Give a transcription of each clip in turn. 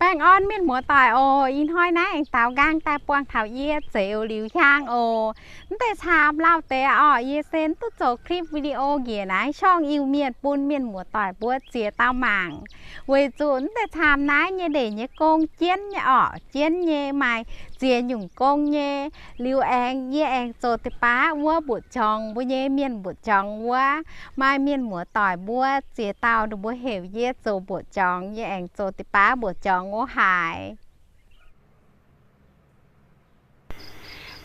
Baengh orn mienh muoz-doic oc. Ih hnoi naaiv aengx daaux nqaang daaih buangh taux yie Zeux Liuz Hiaang oc. Mv deix camv lauh deix orqc, yie se mv duqv zoux คลิปวิดีโอ njiec naaiv sorng Iu-Mienh bun mienh muoz-doic mbuo ziex dauh mangc. Weic zuqc mv deix camv naaiv nyei ndeic nyei gong jienv nyei orqc, jienv nyei, maaih ziex nyungc gong nyei. Liuz aengx yie aengx zoux deix baav wuov mbuoqc jorngx mbuo nyei mienh mbuoqc jorngx wuov. Maaih mienh muoz-doic mbuo ziex dauh ninh mbuo heuc yie zoux mbuoqc jorngx, yie aengx zoux deix baav mbuoqc jorngx wuov haaix.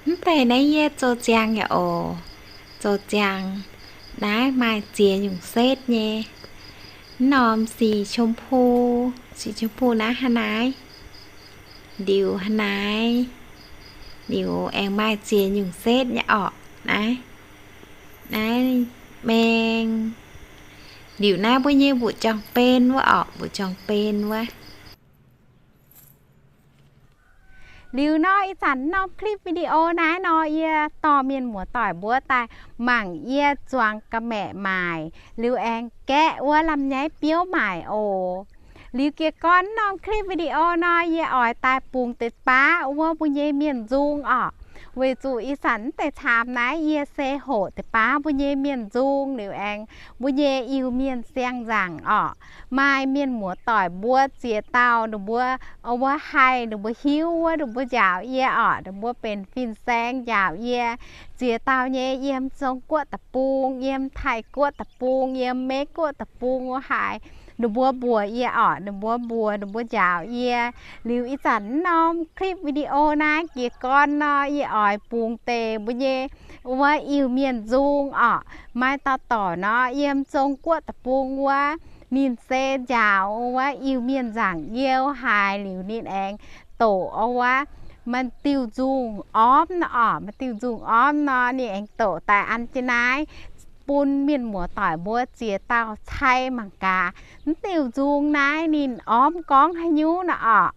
Mv deix naaiv yie zoux ziangx yaac oc. Zoux ziangx naaiv maaih ziex nyungc setv nyei. Mv norm สีชมพู, สีชมพู naaiv hnangv naaiv, ndiuc hnangv naaiv, liuz aengx maaih ziex nyungc setv nyei orqc. Naaiv, naaiv maeng, liuz naaiv mbuo nyei mbuoqc jorngx ben wuov orqc, mbuoqc jorngx ben wuov. Liuz nor ih zanc norm คลิปวิดีโอ naaiv nor yie dorh mienh muoz-doic mbuo daaih mangc yie zuangx ga'maeqc maaic, liuz aengx gaeqv wuov lamh nyaiv biouv maaic oc. Liuz jiez gorn norm คลิปวิดีโอ nor yie oix daaih bungx deix baav wuov mbuo nyei mienh nzung orqc. Weic zuqc ih zanc mv deix camv naaiv yie se hoqc deix baav mbuo nyei mienh nzung liuz aengx mbuo nyei Iu-Mienh siang-nzaangc orqc. Maaih mienh muoz-doic mbuo ziex dauh ninh mbuo wuov haih ninh mbuo hiuv wuov ninh mbuo njaaux yie orqc, ninh mbuo benx fin-saeng njaaux yie. Ziex dauh nyei yiem Zong-Guoqv deic-bung, yiem Taiv-Guoqv deic-bung, yiem Meiv-Guoqv deic-bung wuov haaix, ninh mbuo mbuox yie orqc, ninh mbuo mbuox ninh mbuo njaaux yie. Liuz ih zanc norm คลิปวิดีโอ naaiv jiez gorn nor yie oix bungx deix mbuo nyei wuov Iu-Mienh nzung orqc. Maaih dauh dorc nor yiem Zong-Guoqv deic-bung wuov, ninh se njaaux wuov Iu-Mienh nzaangc youh haic liuz ninh aengx doqc wuov maaih diuh nzungh ormv nor orqc. Maaih diuh nzungh ormv nor ninh aengx doqc daaih an jienv naaiv bun mienh muoz-doic mbuo ziex dauh cai mangc gaax. Mv diuh nzungh naaiv ninh ormv gorngv haaix nyungc nor orqc.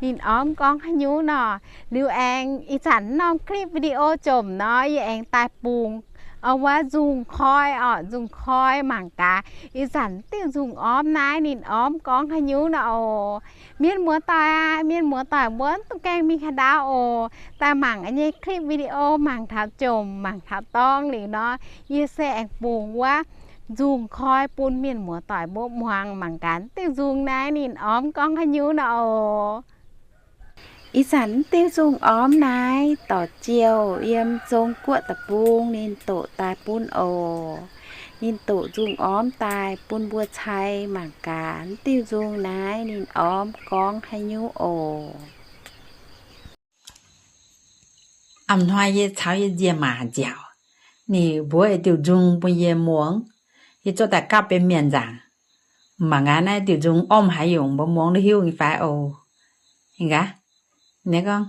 Ninh ormv gorngv haaix nyungc nor. Liuz aengx ih zanc norm คลิปวิดีโอ jomc nor yie aengx daaih bungx wuov nzungh koi orqc, nzungh koi mangc gaax ih zanc diuh nzungh ormv naaiv ninh ormv gorngv haaix nyungc nor oc. Mienh muoz-doic aac, mienh muoz-doic mbuo mv dungx gaengh mingh haaix ndau oc. Daaih mangc yie nyei คลิปวิดีโอ mangc taux jomc mangc taux dorng liuz nor, yie se aengx bungx wuov nzungh koi bun mienh muoz-doic mbuo muangx mangc gaax diuh nzungh naaiv ninh ormv gorngv haaix nyungc nor oc. Ih zanc diuh nzungh ormv naaiv dorc jiouh yiem Zong-Guoqv deic-bung ninh doqc daaih bun oc. Ninh doqc nzungh ormv daaih bun mbuo cai mangc gaax diuh nzungh naaiv ninh ormv gorngv haaix nyungc oc. A'hnoi yie caux yie nziemc maac nziaauc, ninh mbuox diuh nzung bun yie muangx. Yie zorqv daaih gapv benx mienh nzaangc. Mangc gaax naaiv diuh nzung ormv haaix nyungc, mbuo muangx duqv hiuv nyei fai oc. Gaax, ninh gorngv,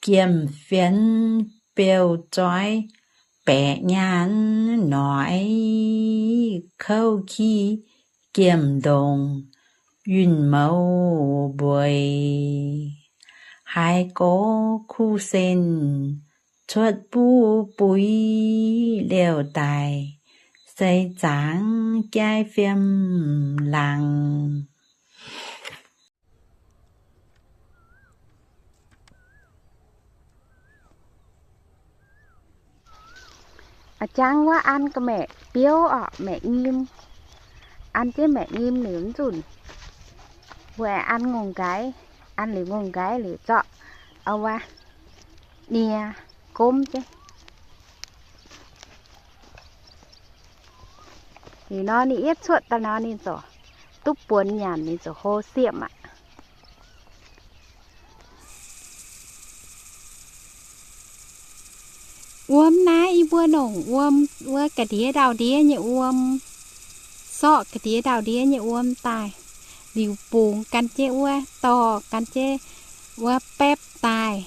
Giemh fienx beu zoih baeqc nyaanh noic, kouv ki giemh ndongc yunh mouz mbueix, haiz gorx kuv sen cuotv buv buix liouh daic, seix zaangc jaiv fiem laangc. A'jang wuov an ga'maeqc biouv orqc, maeqc nyim. An jienv maeqc nyim liuz nzunc, mbuo an ngongh nqaiv, an liuz ngongh nqaiv liuz zorqv wuov nie gomv jienv. Liuz nor ninh yietv cuotv daaih nor ninh ziouc duqv buonc nyanc, ninh ziouc hlo siepv aqv. Wuom naaiv yie mbuo longc wuom, wuov ga'ndiev ndau-ndiev nyei wuom, sorqv ga'ndiev ndau-ndiev nyei wuom daaih, liuz bungx gan jienv wuov dorh gan jienv wuov baepv daaih.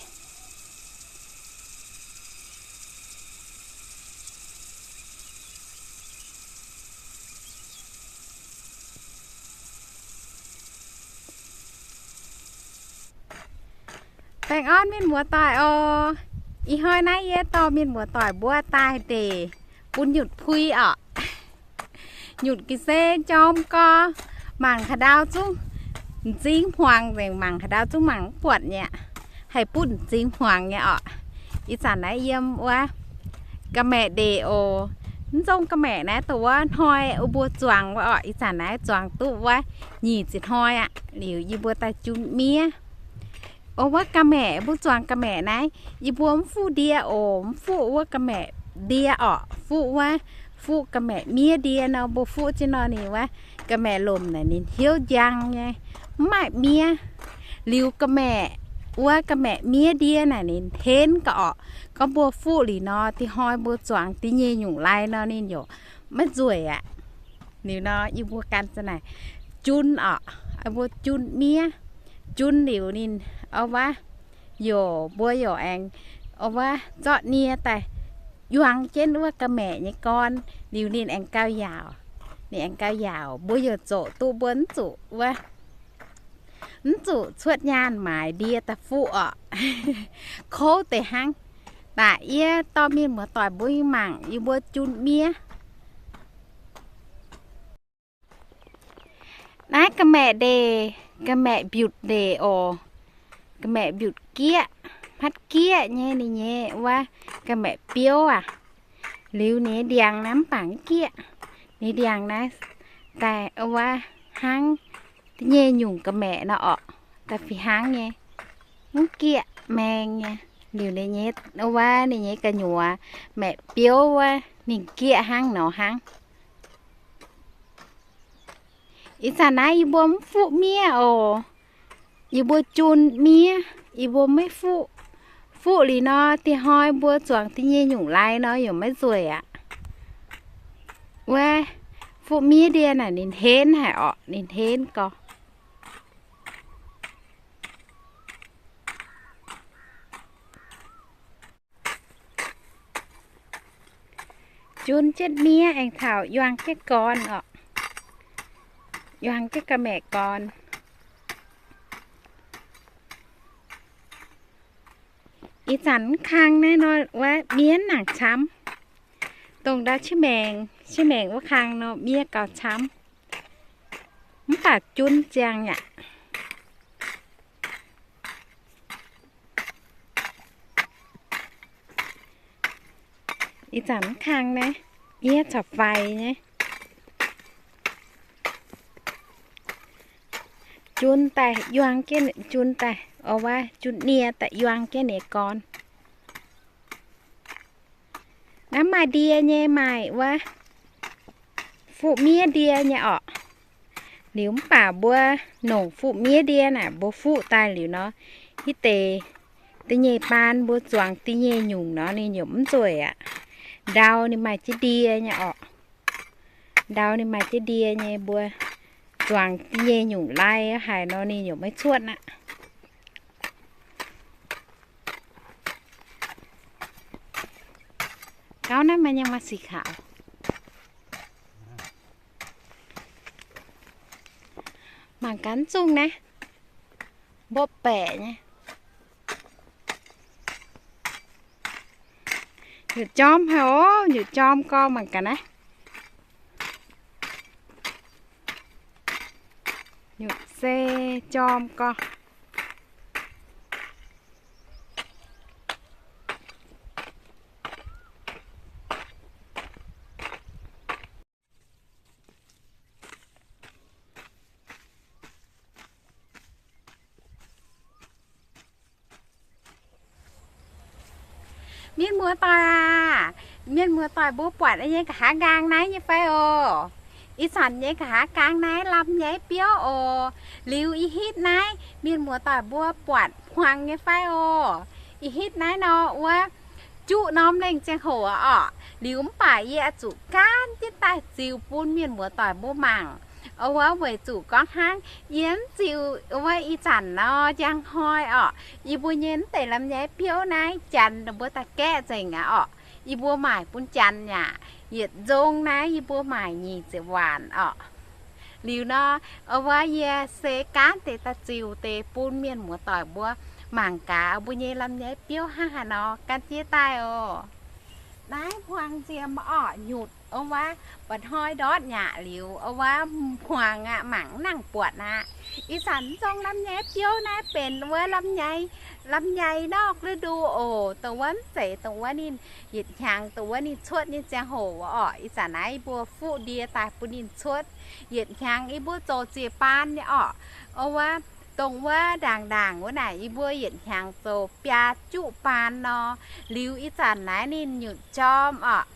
Baengh orn mienh muoz-doic oc. Ih hnoi naaiv yie dorh mienh muoz-doic mbuo daaih ndeic bun nyutc pui orqc. Nyutc ga'sie jorm gorx, mangc haaix ndau zungv M'zing hmuangx nzengc, mangc haaix ndau zungv mangc mv buatc nyei aqv. Haih butv m'zing hmuangx nyei orqc. Ih zanc naaiv yiem wuov ga'maeqc ndeic oc. Mv zong ga'maeqc naaiv dongh wuov hnoi mbuo zuangx wuov orqc. Ih zanc naaiv zuangx duqv wuov nyic ziepc hnoi aqv. Liuz yie mbuo daaih jun miev. O, wuov ga'maeqc, mbuo zuangx ga'maeqc naaiv, yie mbuo mv fuqv ndie oc. Mv fuqv wuov ga'maeqc ndie orqc. Fuqv wuov, fuqv ga'maeqc miev ndie nor, mbuo fuqv jienv nor ninh wuov ga'maeqc lomc naaic ninh hnyouv njang nyei, mv maaih miev. Liuz ga'maeqc, wuov ga'maeqc miev ndie naaic ninh henv ga'orqc. Gorngv mbuo fuqv liuz nor, da'hnoi mbuo zuangx da'nyeic nyungc lai nor ninh yaac maiv nzueic aqv. Liuz nor yie mbuo gan za'naaic jun orqc, mbuo jun miev. Jun liuz ninh, o wuov, yaac mbuo yaac aengx, o wuov, zorqv nie daaih yuang jienv wuov ga'maeqc nyei gorn. Liuz ninh aengx gauh yaauc, ninh aengx gauh yaauc. Mbuo yaac zoqc duqv mbuo mv zuqc wuov, mv zuqc cuotv nyaanh maaiz ndie daaih fuqv orqc. Kouv deix hnangv. Daaih yie dorh mienh muoz-doic mbuo mangc yie mbuo jun miev. Naaiv ga'maeqc ndeic, ga'maeqc mbiutc ndeic oc. Ga'maeqc mbiutc gieqv, hmatv gieqv nyei ninh nyei wuov ga'maeqc biouv aac. Liuz ninh nyei ndiangx naaiv mv baac mv gieqv. Ninh ndiangx naaiv daaih wuov hnangv da'nyeic nyungc ga'maeqc nor orqc, da'fih hnangv nyei, mv gieqv maeng nyei. Liuz ninh nyei wuov ninh nyei gu'nyuoz maeqc biouv wuov ninh gieqv hnangv nor hnangv. Ih zanc naaiv yie mbuo mv fuqv miev oc. Yie mbuo jun miev, yie mbuo maiv fuqv. Fuqv liuz nor, da'hnoi mbuo zuangx da'nyeic nyungc lai nor yaac maiv nzueic aqv. Wuov, fuqv miev ndie naaic ninh henv haic orqc, ninh henv gorx. Jun jienv miev aengx taux yuang jienv gorn orqc. Yuang jienv ga'maeqc gorn. Ih zanc mv kang naaiv nor wuov miev nangc camv. Dongh ndau qiex maengc, qiex maengc wuov kang nor miev gauh camv. Mv baac jun ziangx aqv. Ih zanc mv kang naaiv, miev caux faix nyei. Jun daaih yuang jienv, jun daaih, o wuov, jun nie daaih yuang jienv ninh gorn. Naaiv maaih ndie nyei, maaih wuov fuqv miev ndie nyei orqc. Liuz mv baac mbuo nongc fuqv miev ndie naaic, mbuo fuqv daaih liuz nor, hitv deix da'nyeic baan mbuo zuangx da'nyeic nyungc nor ninh yaac mv nzueic aqv. Ndau ninh maaih jienv ndie nyei orqc. Ndau ninh maaih jienv ndie nyei, mbuo zuangx da'nyeic nyungc lai haic nor ninh yaac maiv cuotv aqv. Gauv naaiv maaih nyei, maaih sic kaux. Mangc gaax zungh naaiv, mbopv baeqc nyei. Nyutc jorm haic oc, nyutc jorm gorx mangc gaax naaiv. Nyutc se jorm gorx. Mienh muoz-doic aac, mienh muoz-doic mbuo buatc nyei nqa'haav nqaang naaiv nyei fai oc? Ih zanc nyei nqa'haav nqaang naaiv lamh nyaiv biouv oc. Liuz ih hitv naaiv mienh muoz-doic mbuo buatc hmuangx nyei fai oc? Ih hitv naaiv nor wuov juqv norm lengh ziangh hoc orqc. Liuz mv baac yie oix zuqc gaanv jienv daaih ziux bun mienh muoz-doic mbuo mangc. Wuov weic zuqc gorngv hnangv yie mv ziux wuov ih zanc nor njang hnoi orqc, yie mbuo nyei mv deix lamh nyaiv biouv naaiv janx ninh mbuo daaih gaeqv nzengc aqv orqc. Yie mbuo maaic bun janx yaac yietc nzong naaiv yie mbuo maaic nyic ziepc waanc orqc. Liuz nor, wuov yie se gaanv deix daaih ziux deix bun mienh muoz-doic mbuo mangc gaax mbuo nyei lamh nyaiv biouv hnangv haaix nor gan jiex daaih oc. Naaiv hmuangx nziem orqc, nyutc wuov, mba'hnoi ndortv nyaqc liuz wuov, hmuangx aqv, mangc mv nangc buatc aqv. Ih zanc mv zong ลำไย biouv naaiv benx wuov ลำไย นอกฤดู oc. Dongh wuov mv zeiz dongh wuov ninh yietc hnyangx dongh wuov ninh cuotv nyei ziangh hoc oc. Ih zanc naaiv yie mbuo fuqv ndie daaih bun ninh cuotv. Yietc hnyangx yie mbuo zoux ziex baan nyei oc. Wuov, dongh wuov ndaangc ndaangc wuov naaic yie mbuo yietc hnyangx zoux biaa juqv baan nor. Liuz ih zanc naaiv ninh nyutc jorm oc.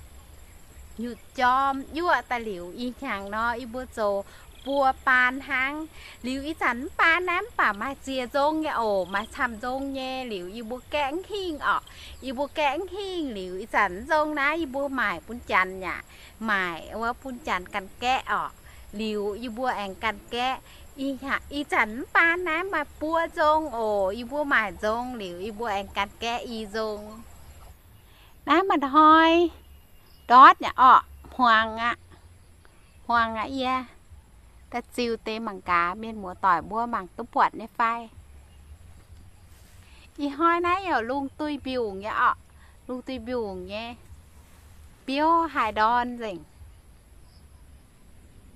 Nyutc jorm yuoqv daaih liuz ih hnyangx nor yie mbuo zoux buo baan hnangv. Liuz ih zanc mv baan naaiv mv baac maaih ziex nzong nyei oc, maaih camv nzong nyei. Liuz yie mbuo gaeqv mv hingh oc. Yie mbuo gaeqv mv hingh liuz ih zanc mv nzong naaiv yie mbuo maaic bun janx yaac maaic wuov bun janx ganh gaeqv oc. Liuz yie mbuo aengx ganh gaeqv. Ih zanc mv baan naaiv maaih buo nzong oc. Yie mbuo maaic nzong liuz yie mbuo aengx ganh gaeqv i nzong. Naaiv maaih hnoi ndortv nyei orqc, hmuangx aqv. Hmuangx aqv yie. Daaih ziux deix mangc gaax mienh muoz-doic mbuo mangc duqv buatc nyei fai. Ih hnoi naaiv yaac lungh duih mbiungc nyei orqc, lungh duih mbiungc nyei. Biouv haaix ndorn nzengc.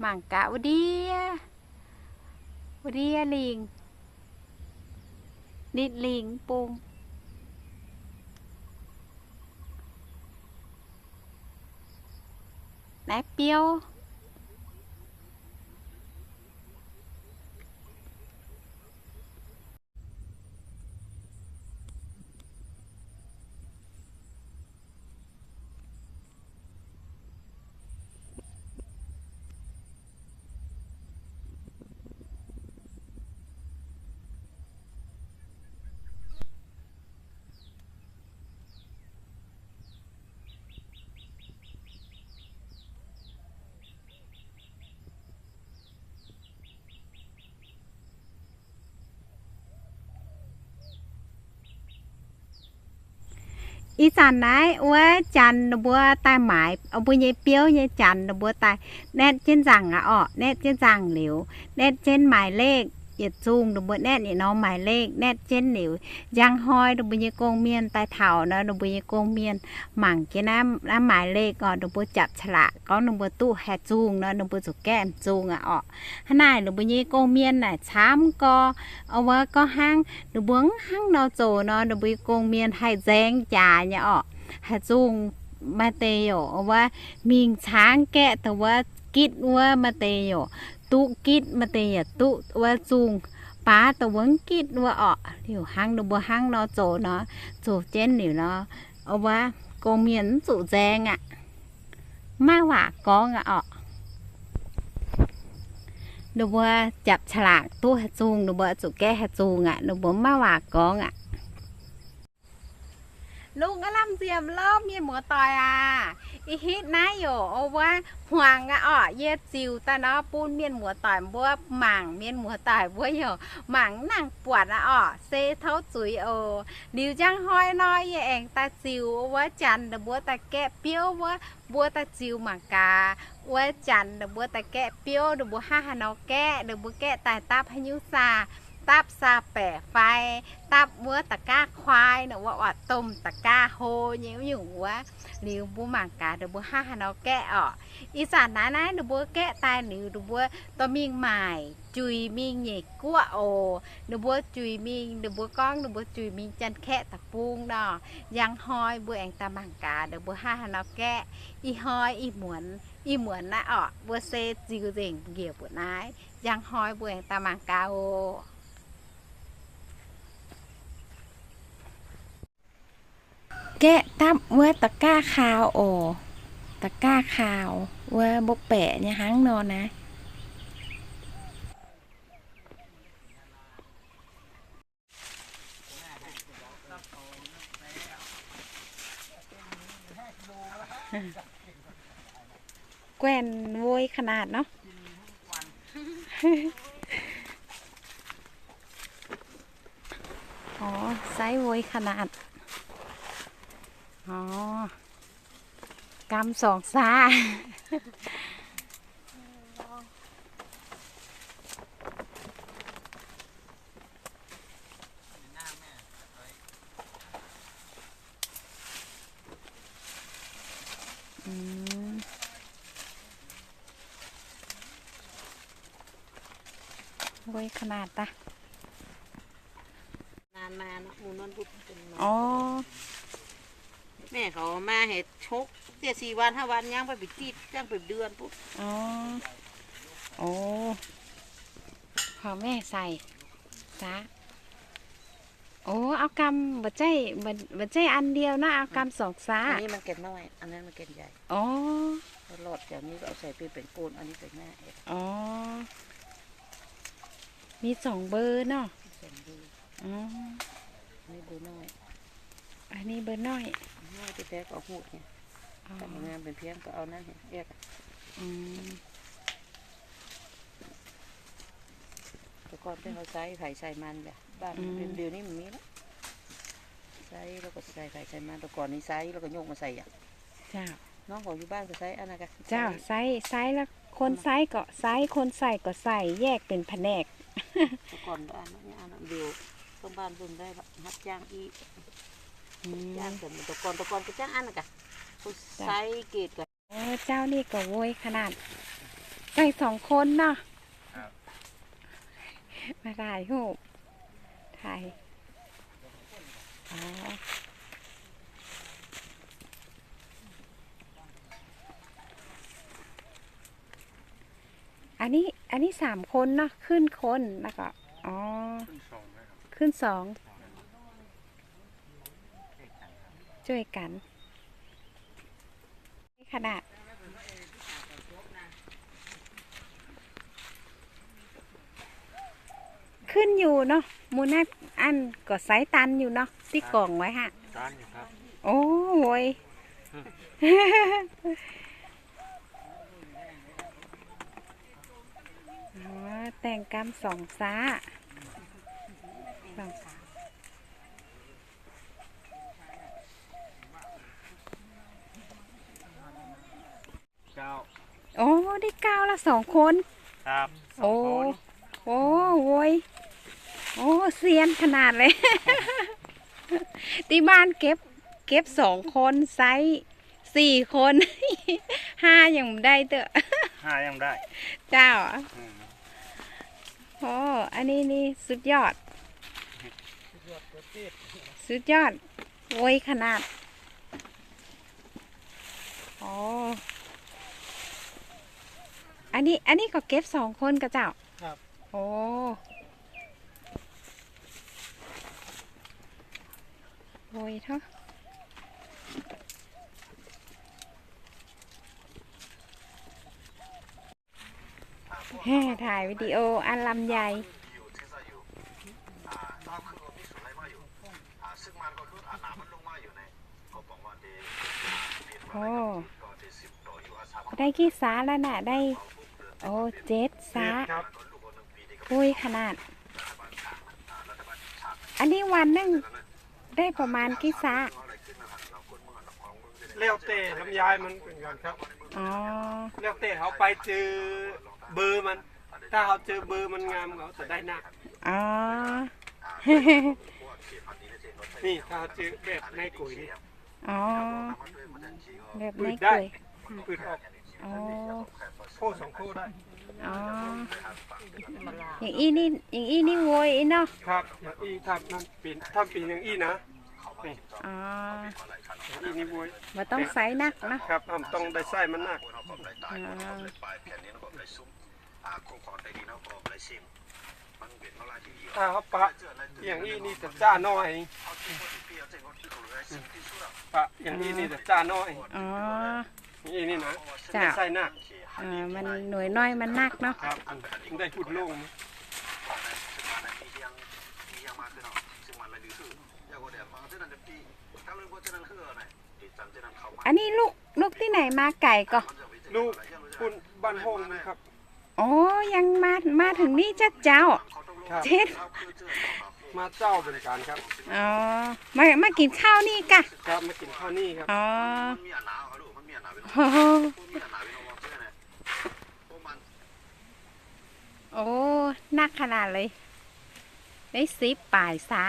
Mangc gaax wuov ndiev, wuov ndiev lingh, nitv lingh bung. Naaiv biouv. Ih zanc naaiv wuov janx ninh mbuo daaih maaiz mbuo nyei biouv nyei janx ninh mbuo daaih naetv jienv nzaangc aqv orqc. Naetv jienv nzaangc liuz, naetv jienv หมายเลข yietc zungh ninh mbuo naetv yietc norm หมายเลข naetv jienv liuz, njang hnoi ninh mbuo nyei gong-mienh daaih taux nor, ninh mbuo nyei gong-mienh mangc jienv naaiv หมายเลข orqc, ninh mbuo จับฉลาก gorngv ninh mbuo duqv haaix zungh nor ninh mbuo zuqc gaeqv zungh aqv orqc. Hnangv naaic ninh mbuo nyei gong-mienh naaic camv gorx, wuov gorngv hnangv ninh mbuo hnangv nor zoux nor ninh mbuo nyei gong-mienh haih nzaeng jaax nyei orqc. Haaix zungh maaih deix youc wuov mingh caangv gaeqv dongh wuov gitv wuov, maaih deix youc duqv gitv, maaih deix yaac duqv wuov zungh baav dongh wuov gitv wuov orqc. Liuz hnangv ninh mbuo hnangv nor zoux nor, zoux jienv liuz nor, wuov gong-mienh mv zuqc nzaeng aqv. Mv maaih waac gorngv aqv orqc. Ninh mbuo จับฉลาก duqv haaix zungh ninh mbuo zuqc gaeqv haaix zungh aqv. Ninh mbuo mv maaih waac gorngv aqv. Lungh aav lamh nziemx lorqc mienh muoz-doic aac. Ih hitv naaiv youc wuov hmuangx aqv orqc. Yie ziux daaih nor bun mienh muoz-doic mbuo mangc. Mienh muoz-doic mbuo youc mangc mv nangc buatc aqv orqc, se tov zuiz oc. Liuz njang hnoi nor yie aengx daaih ziux wuov janx ninh mbuo daaih gaeqv biouv wuov, mbuo daaih ziux mangc gaax wuov janx ninh mbuo daaih gaeqv biouv ninh mbuo hnangv haaix nor gaeqv, ninh mbuo gaeqv daaih dapv haaix nyungc saah, dapv saah-baeqc fai dapv wuov ตะกร้าควาย nor wuov, oix domh ตะกร้า hlo nyei wuov nyungc wuov. Liuz mbuo mangc gaax ninh mbuo hnangv haaix nor gaeqv orqc. Ih zanc naaiv naaiv ninh mbuo gaeqv daaih liuz ninh mbuo dorh mingh maaic, juix mingh nyeic guoqv oc. Ninh mbuo juix mingh, ninh mbuo gorngv ninh mbuo juix mingh Janx-Kaeqv deic-bung nor. Njang hnoi mbuo aengx daaih mangc gaax ninh mbuo hnangv haaix nor gaeqv. Ih hnoi ih muonz, ih muonz naaiv orqc, mbuo se ziux nzengc njiec mbuo naaiv. Njang hnoi mbuo aengx daaih mangc gaax oc. Gaeqv dapv wuov ตะกร้า kaux oc. ตะกร้า kaux wuov mbopv baeqc nyei hnangv nor naaiv. Guanh โวย ขนาด nor. Orv, ไซส์ โวย ขนาด. Orv, กำ สอง ซา. Wuov ขนาด daaih. นานมาเนาะ หมู่นอนบุญเป็นมา อ๋อ แม่เขามาเห็นชกเตี้ยสี่วันห้าวัน ยังไปปิดที่ ยังไปเดือนปุ๊บ อ๋อ โอ้ พอแม่ใส่ ซะ โอ้ เอากำ บ่ใจ้ บ่ บ่ใจ้อันเดียวนะ เอากำสองซ้า อันนี้มันแก่นน้อย อันนั้นมันแก่นใหญ่ อ๋อ แล้วหลอดจากนี้ก็เอาใส่ไปเป็นโกน อันนี้ใส่หน้าเอ็ด อ๋อ มีสองเบอร์เนาะ สองเบอร์ อ๋อ อันนี้เบอร์น้อย อันนี้เบอร์น้อย น้อยแต๊ๆ ก็เอาหูดไง อ๋อ ถ้ามันงามเป็นเพี้ยงก็เอานั่นไง แยกอะ อืม แต่ก่อนเป็นเขาไซส์ไผ่ใส่มันแหละ บ้าน อืม เดี๋ยวนี้มันมีแล้ว ไซส์แล้วก็ใส่ไผ่ใส่มัน แต่ก่อนนี้ไซส์แล้วก็โยกมาใส่อ่ะ เจ้า น้องเขาอยู่บ้านก็ไซส์อันนั้นกะ เจ้า ไซส์ ไซส์ ไซส์แล้ว คนไซส์ก็ไซส์ คนใส่ก็ใส่ แยกเป็นแผนก แต่ก่อนบ้านเนี่ย อันนั้นอยู่ตรงบ้านเพิ่งได้ละ รับจ้างอี้ อืม จ้างแต่แต่ก่อน แต่ก่อนก็จ้างอันนั้นกะ คน เจ้า ไซส์เกรดกะ โอ้ เจ้านี่ก็โวยขนาด ใส่สองคนเนาะ ครับ มาถ่ายรูป ถ่าย อ๋อ อันนี้ อันนี้สามคนเนาะ ขึ้นคน แล้วก็ อ๋อ ขึ้นสองนะครับ ขึ้นสอง ช่วยกัน ขนาด ขึ้นอยู่เนาะ หมู่นักอันก็ไซส์ตันอยู่เนาะ ตี้ก่องไว้ฮะ ตันอยู่ครับ โอ้ย อ๋อ แต่งกำสองซ้า สองซ้า เก้า โอ้ ได้เก้าละสองคน ครับ สองคน โอ้ โอ้ โวย โอ้ เซียนขนาดเลย ที่บ้านเก็บ เก็บสองคน ไซส์สี่คน ห้ายังบ่ได้เตอะ ห้ายังบ่ได้ เจ้า อืม โอ้ อันนี้นี่สุดยอด สุดยอด โวยขนาด โอ้ อันนี้ อันนี้ก็เก็บสองคนกะเจ้า ครับ โอ้ โวยเถาะ แห่ถ่ายวิดีโออันลำไย โอ้ ได้กี่ซ้าแล้วน่ะ ได้ โอ้ เจ็ดซ้า เจ็ดครับ โวยขนาด อันนี้วันหนึ่งได้ประมาณกี่ซ้า แล้วแต่ลำไยมันเหมือนกันครับ อ๋อ แล้วแต่เขาไปเจอเบอร์มัน ถ้าเขาเจอเบอร์มันงามเขาจะได้นัก อ๋อ นี่ถ้าเขาเจอแบบในกุ๋ยนี่ อ๋อ แบบในกุ๋ย อืม ปืดออก อ๋อ โค่สองโค่ได้ อ๋อ อย่างอี้นี่ อย่างอี้นี่โวยอี้เนาะ ครับ อย่างอี้ถ้ามันเป็น ถ้าเป็นอย่างอี้นะ นี่ อ๋อ อย่างอี้นี่โวย บ่ต้องไซส์นักเนาะ ครับ บ่ต้องได้ไซส์มันนัก อ๋อ ถ้าเขาปะอย่างอี้นี่จะจ้าน้อย ปะอย่างอี้นี่จะจ้าน้อย อ๋อ อย่างอี้นี่นะ เจ้า ได้ไส้นัก เออ มันหน่วยน้อยมันนักเนาะ ครับ มันได้พูดโล่งนะ อันนี้ลูก ลูกตี้ไหนมาไก่ก่อ ลูกปุ้นบ้านห้องนี่ครับ อ๋อ ยังมา มาถึงนี่จ้ะเจ้า ครับ เจ็ด มาเจ้าเหมือนกันครับ อ๋อ มา มากินข้าวนี่กะ ครับ มากินข้าวนี่ครับ อ๋อ โอ้โห โอ้ นักขนาดเลย ได้สิบปลายซ้า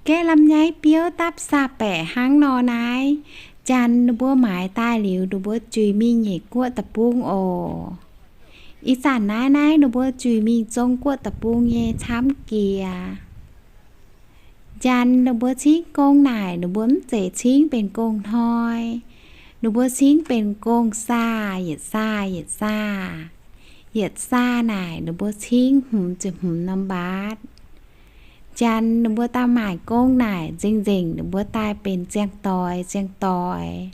แก้ลำไยเปรี้ยวตับสาบแปะห้างนอน้าย Janx ninh mbuo maaiz daaih liuz, ninh mbuo juix mingh nyeic guoqv deic-bung oc. Ih zanc naaiv naaiv ninh mbuo juix mingh Zong Guoqv deic-bung nyei camv jiex. Janx ninh mbuo cingv gong naaic, ninh mbuo mv zeiz cingv benx gong hnoi. Ninh mbuo cingv benx gong saah, yietc saah, yietc saah. Yietc saah naaic ninh mbuo cingv hmz ziepc hmz norm mbaatv. Janx ninh mbuo daaih maaic gong naaic, nzengc-nzengc ninh mbuo daaih benx ziangh doix, ziangh doix.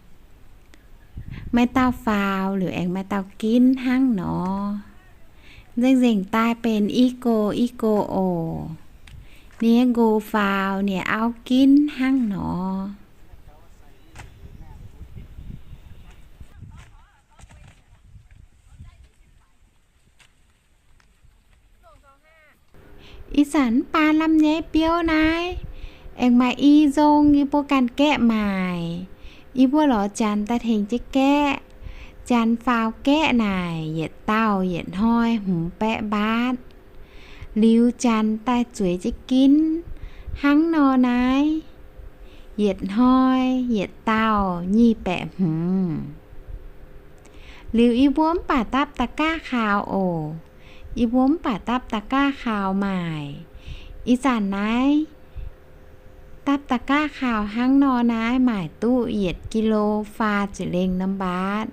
Maaih dauh faaux liuz aengx maaih dauh ginv hnangv nor. Nzengc-nzengc daaih benx i gox, i gox oc. Ninh nyei nqox faaux, ninh nyei auv ginv hnangv nor. Ih zanc mv baac lamh nyei biouv naaiv, aengx maaih i nzong yie mbuo ganh gaeqv maaic. Yie mbuo lorz janx daaih tengx jienv gaeqv. Janx faaux gaeqv naaic, yietc dauh yietc hnoi hmz baeqv mbaatv. Liuz janx daaih zueiz jienv ginv hnangv nor naaiv, yietc hnoi yietc dauh nyic baeqv hmz. Liuz yie mbuo mv baac dapv da'gaav kaux oc. Yie mbuo mv baac dapv da'gaav kaux maaic. Ih zanc naaiv dapv da'gaav kaux hnangv nor naaiv maaic duqv yietc kilo faah ziepc lengh norm mbaatv.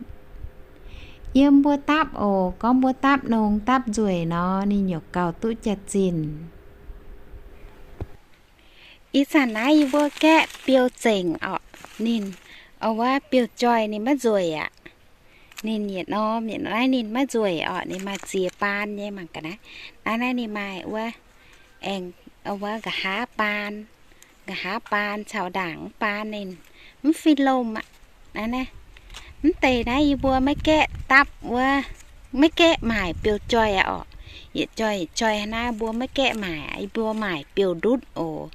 Yiem mbuo dapv oc, gorngv mbuo dapv nongx dapv nzueic nor, ninh yaac gaux duqv jaax-zinh. Ih zanc naaiv yie mbuo gaeqv biouv-zengc orqc, ninh, o, wuov biouv-joih ninh maiv nzueic aqv. Ninh yietc norm, yietc norm naaiv ninh maiv nzueic orqc, ninh maaih ziex baan nyei mangc gaax naaiv. Naaiv, naaiv ninh maaih wuov, aengx, o, wuov nqa'haav baan, nqa'haav baan caux ndaangc mv baan ninh mv fih lomh aqv. Naaiv, naaiv, mv deix naaiv yie mbuo maiv gaeqv dapv wuov, maiv gaeqv maaic biouv-joih aqv orqc. Yietc joih, yietc joih naaiv mbuo maiv gaeqv maaic, yie mbuo maaic biouv-ndutv oc.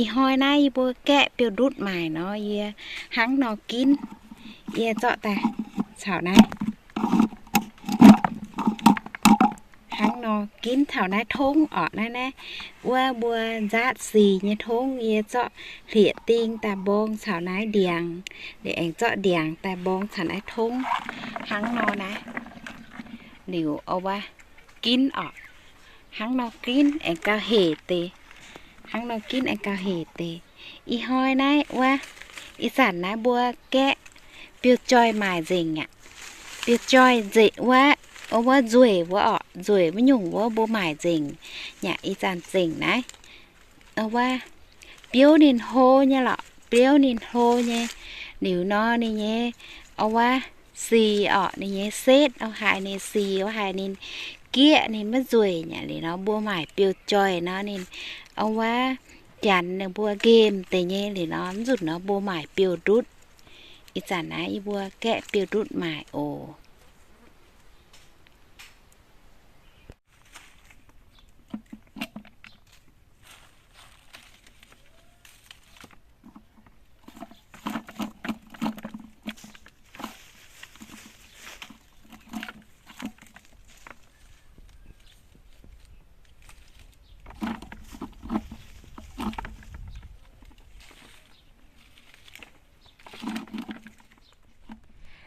Ih hnoi naaiv yie mbuo gaeqv biouv-ndutv maaic nor, yie hnangv nor ginv, yie zorqv daaih caux naaiv hnangv nor ginv caux naaiv tongv orqc. Naaiv, naaiv wuov mbuo nzaatv sic nyei tongv, yie zorqv hlieqv-ding daaih mborng caux naaiv ndiangx, liuz aengx zorqv ndiangx daaih mborng caux naaiv tongv hnangv nor naaiv. Liuz, o, wuov ginv orqc, hnangv nor ginv aengx gauh hec deix, hnangv nor ginv aengx gauh hec deix. Ih hnoi naaiv wuov, ih zanc naaiv mbuo gaeqv biouv-joih maaic nzengc aqv. Biouv-joih nzengc wuov, o, wuov nzueic wuov orqc, nzueic wuov nyungc wuov mbuo maaic nzengc nyei. Ih zanc zengc naaiv, o, wuov biouv ninh hlo nyei lorqc, biouv ninh hlo nyei. Liuz nor ninh nyei, o, wuov sic orqc, ninh nyei setv o haic, ninh sic o haic, ninh gieqv ninh maiv nzueic nyei. Liuz nor mbuo maaic biouv-joih nor ninh, o, wuov janx ninh mbuo nqemh deix nyei. Liuz nor mv nzunc nor mbuo maaic biouv-ndutv. Ih zanc naaiv yie mbuo gaeqv biouv-ndutv maaic oc.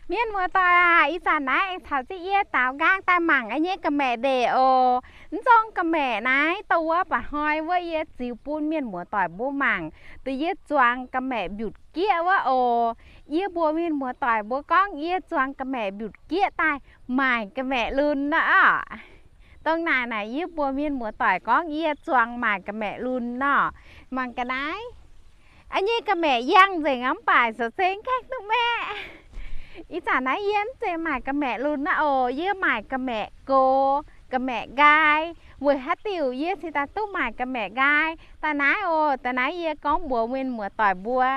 Mienh muoz-doic aac, ih zanc naaiv aengx caux jienv yie daaux nqaang daaih mangc yie nyei ga'maeqc ndeic oc. Mv nzong ga'maeqc naaiv dongh wuov mba'hnoi wuov yie ziux bun mienh muoz-doic mbuo mangc, dongh yie zuangx ga'maeqc mbiutc gieqv wuov oc. Yie mbuox mienh muoz-doic mbuo gorngv yie zuangx ga'maeqc mbiutc gieqv daaih maaic ga'maeqc lunx nor orqc. Dongh naaic naaic yie mbuox mienh muoz-doic gorngv yie zuangx maaic ga'maeqc lunx nor. Mangc ga'naaiv. A'nyei ga'maeqc yangh nzengc aqv, mv baac zoux zengx gaengh duqv maeqv. Ih zanc naaiv yie mv zeiz maaic ga'maeqc lunx aqv oc. Yie maaic ga'maeqc gox, ga'maeqc nqaai. Weic haaix diuc yie cingx daaih duqv maaic ga'maeqc nqaai? Daaih naaiv oc, daaih naaiv yie gorngv mbuox mienh muoz-doic mbuo.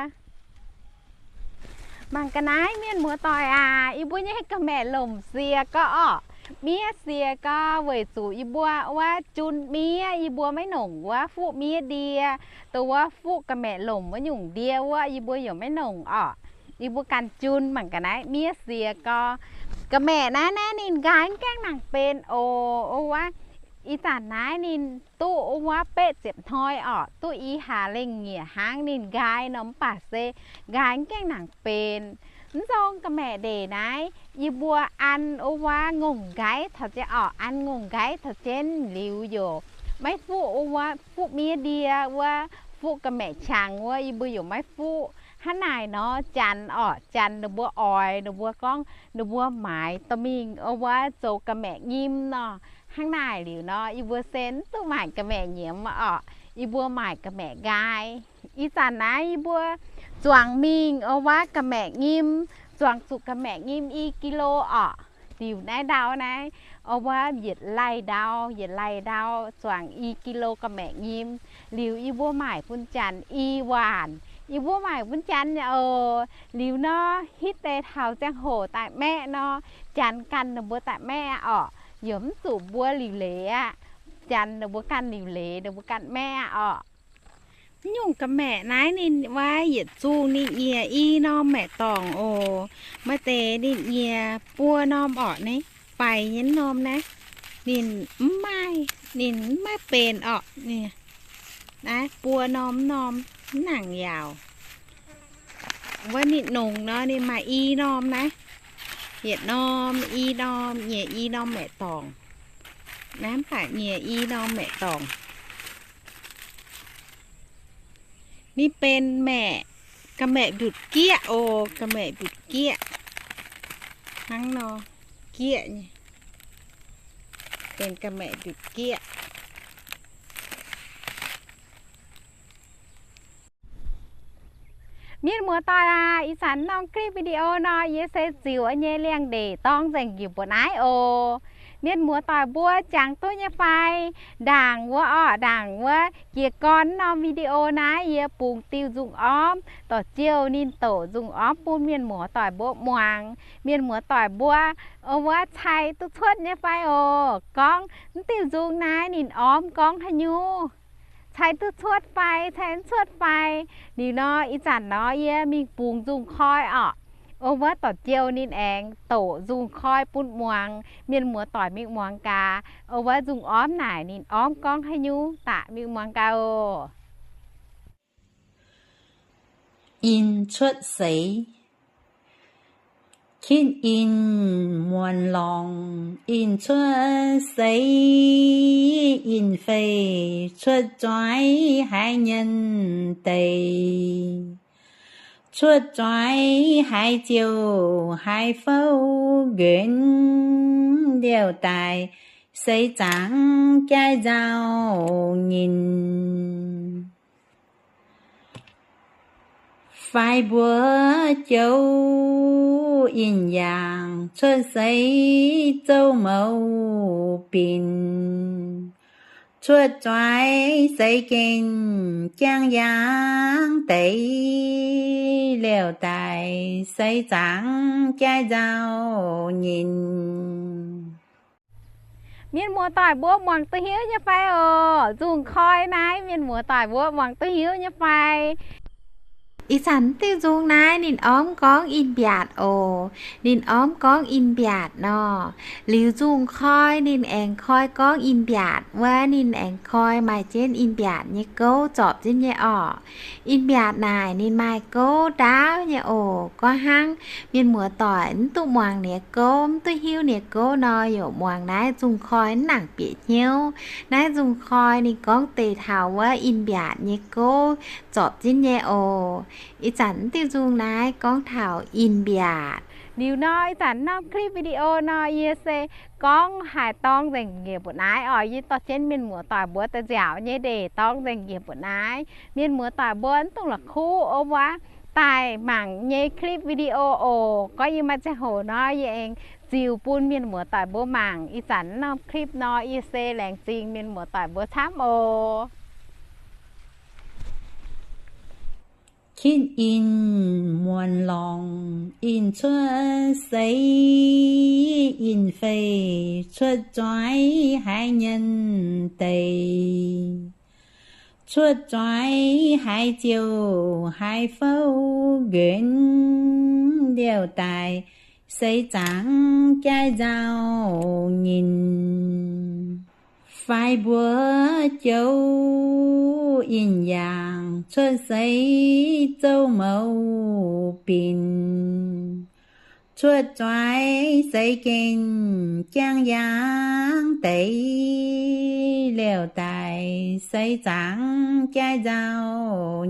Mangc ga'naaiv mienh muoz-doic aac, yie mbuo nyei ga'maeqc lomc sie gorx orqc. Miev sie gorx weic zuqc yie mbuo wuov jun miev, yie mbuo maiv nongc wuov fuqv miev ndie. Dongh wuov fuqv ga'maeqc lomc wuov nyungc ndie wuov yie mbuo yaac maiv nongc orqc. Yie mbuo ganh jun. Mangc ga'naaiv miev sie gorx. Ga'maeqc naaiv naaiv ninh nqaai mv gaengh nangc benx oc. O wuov Ih zanc naaiv ninh duqv wuov beqv ziepc hnoi orqc, duqv i hlaax lengh nyieqc hnangv. Ninh nqaai nor mv baac se nqaai mv gaengh nangc benx. Mv nzong ga'maeqc ndeic naaiv yie mbuo an wuov ngongh nqaiv taux jienv orqc, an ngongh nqaiv taux jienv liuz yaac maiv fuqv wuov fuqv miev ndie wuov, fuqv ga'maeqc qangx wuov yie mbuo yaac maiv fuqv. Hnangv naaic nor janx orqc, janx ninh mbuo oix, ninh mbuo gorngv ninh mbuo maaiz dorh mingh wuov zoux ga'maeqc nyim nor. Hnangv naaic liuz nor yie mbuo se mv duqv maaic ga'maeqc nyiemz orqc, yie mbuo maaic ga'maeqc nqaai. Ih zanc naaiv yie mbuo zuangx mingh wuov ga'maeqc nyim, zuangx zuqc ga'maeqc nyim i kilo orqc. Liuz naaiv ndau naaiv wuov yietc laih ndau, yietc laih ndau zuangx i kilo ga'maeqc nyim. Liuz yie mbuo maaic bun janx i waanc, yie mbuo maaic bun janx oc. Liuz nor hitv deix taux ziangh hoc daaih maeqv nor, janx ganh ninh mbuo daaih maeqv aqv orqc. Yaac mv zuqc mbuo liuc leiz aqv. Janx ninh mbuo ganh liuc leiz, ninh mbuo ganh maeqv aqv orqc. Mv nyungc ga'maeqc naaiv ninh wuov yietc zungh ninh nyiec i norm maeqc dorngc oc. Maaih deix ninh nyiec buo norm orqc, naaiv faix nyei norm naaiv, ninh mv maaih, ninh mv maaih benx orqc. Naaiv buo norm, norm mv nangc yaauc. Wuov ninh nongx nor ninh maaih i norm naaiv, yietc norm i norm, nyiec i norm maeqc dorngc. Naaiv mv baac nyiec i norm maeqc dorngc. Ninh benx maeqc, ga'maeqc ndutc gieqv oc, ga'maeqc ndutc gieqv. Hnangv nor, gieqv nyei, benx ga'maeqc ndutc gieqv. Mienh muoz-doic aac, ih zanc norm clip video nor yie se ziux nyei liangx-ndeic dorng nzengc njiec mbuo naaiv oc. Mienh muoz-doic mbuo jangx duqv nyei fai? Ndaangc wuov orqc, ndaangc wuov jiez gorn norm video naaiv yie bungx diuh nzungh ormv dorc jiouh ninh doqc nzungh ormv bun mienh muoz-doic mbuo muangx. Mienh muoz-doic mbuo wuov cai duqv cuotv nyei fai oc? Gorngv mv diuh nzung naaiv ninh ormv gorngv haaix nyungc? Cai duqv cuotv fai, cai mv cuotv fai? Liuz nor ih zanc nor yie mingh bungx nzungh koi orqc. Wuov dorc jiouh ninh aengx doqc nzungh koi bun muangx. Mienh muoz-doic mingh muangx gaax, wuov nzungh ormv naaic ninh ormv gorngv haaix nyungc daaih, mingh muangx gaax oc. In cuotv seix. Kitv in muonz lorngx, in cuotv seix, in fei cuotv zuaiv haiz nyienh deix. Cuotv zuaiv haiz ziouc haiz fouv nquenx liouh daaih, seix zaangc jaaix nzauh nyinh. Faix mbuox jouv in yaangh, cuotv seix zouv mouz binc. Cuotv zuaiv seix gengh jangv yaangh deix liouh daaih, seix zaangc jaaix nzauh nyinh. Mienh muoz-doic mbuo muangx duqv hiuv nyei fai oc? Nzungh koi naaiv mienh muoz-doic mbuo muangx duqv hiuv nyei fai? Ih zanc diuh nzung naaiv ninh ormv gorngv in mbiaatc oc. Ninh ormv gorngv in mbiaatc nor. Liuz nzungh koi ninh aengx koi gorngv in mbiaatc wuov, ninh aengx koi maaih jienv in mbiaatc nyei gouv zorpc jienv nyei orqc. In mbiaatc naaic ninh maaih gouv ndaauv nyei oc. Gorngv hnangv mienh muoz-doic mv duqv muangx ninh nyei gouv, mv duqv hiuv ninh nyei gouv nor, yaac muangx naaiv nzungh koi mv nangc bieqc hnyouv. Naaiv nzungh koi ninh gorngv deix taux wuov in mbiaatc nyei gouv zorpc jienv nyei oc. Ih zanc diuh nzung naaiv gorngv taux in mbiaatc. Liuz nor, ih zanc norm clip video nor yie se gorngv haaix dorng nzengc njiec mbuoqc naaiv oc. Yie dorh jienv mienh muoz-doic mbuo daaih nziaauc nyei ndeic dorng nzengc njiec mbuoqc naaiv. Mienh muoz-doic mbuo mv dungx la'kuqv wuov daaih mangc nyei clip video oc. Gorngv yie maaih ziangh hoc nor, yie aengx ziux bun mienh muoz-doic mbuo mangc. Ih zanc norm clip nor yie se laengz zingh mienh muoz-doic mbuo camv oc. Kitv in muonz lorngx, in cuotv seix, in fei cuotv zuaiv haiz nyienh deix. Cuotv zuaiv haiz ziouc haiz fouv nquenx liouh daaih, seix zaangc jaaix nzauh nyinh. Faix mbuox jouv in yaangh cuotv seix zouv mouz binc, cuotv zuaiz seix gengh jangv yaangh deix, liouh daaih seix zaangc jaaix nzauh